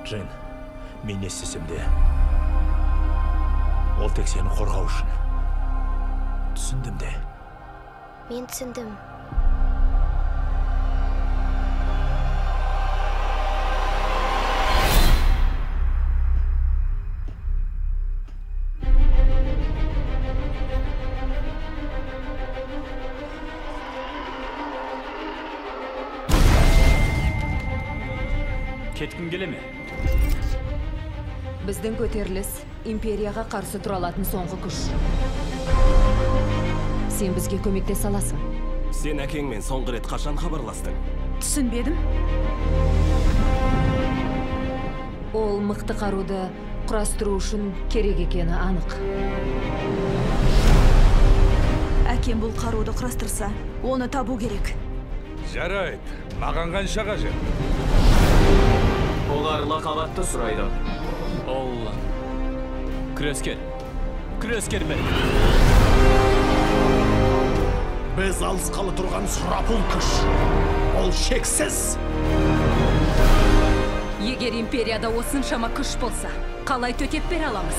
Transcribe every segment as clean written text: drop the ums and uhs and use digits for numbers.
Джин, мен не істесем де, ол тек сені қорғау үшін. Түсіндім де. Мен түсіндім. Кеткің келе ме? Біздің көтеріліс империяға қарсы тұра алатын соңғы күш. Сен бізге көмектесе аласың. Сен әкеңмен соңғы рет қашан хабарластың? Түсінбедім. Ол мықты қаруды құрастыру үшін керек екені анық. Әкем бұл қаруды құрастырса, оны табу керек. Жарайды, маған қанша қажет? Олар лақап атты сұрайды. Ол күрескер. Күрескер бір. Біз алысқалы тұрған сұрапыл күш. Ол шексіз. Егер империяда осыншама күш болса, қалай төтеп бере аламыз?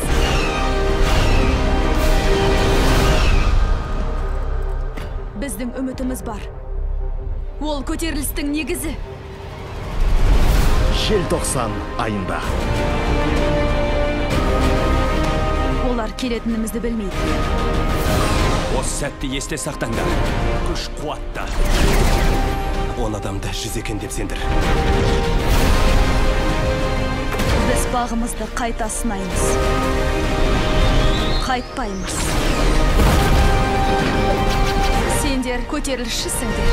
Біздің үмітіміз бар. Ол көтерілістің негізі. Желтоқсан айында. Олар келетінімізді білмейді. Осы сәтті есте сақтаңдар. Күш қуатты. 10 адамды 100 екен деп сендір. Біз бағымызды қайта сынаймыз. Қайтпаймыз. Сендер көтерілісшісіңдер.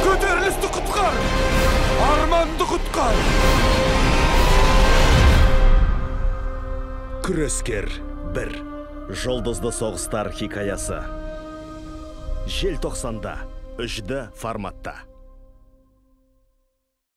Көтерілісті құтқар! Арманды құтқар! Күрескер 1. Жұлдызды соғыстар хикаясы. Желтоқсанда 3D форматта.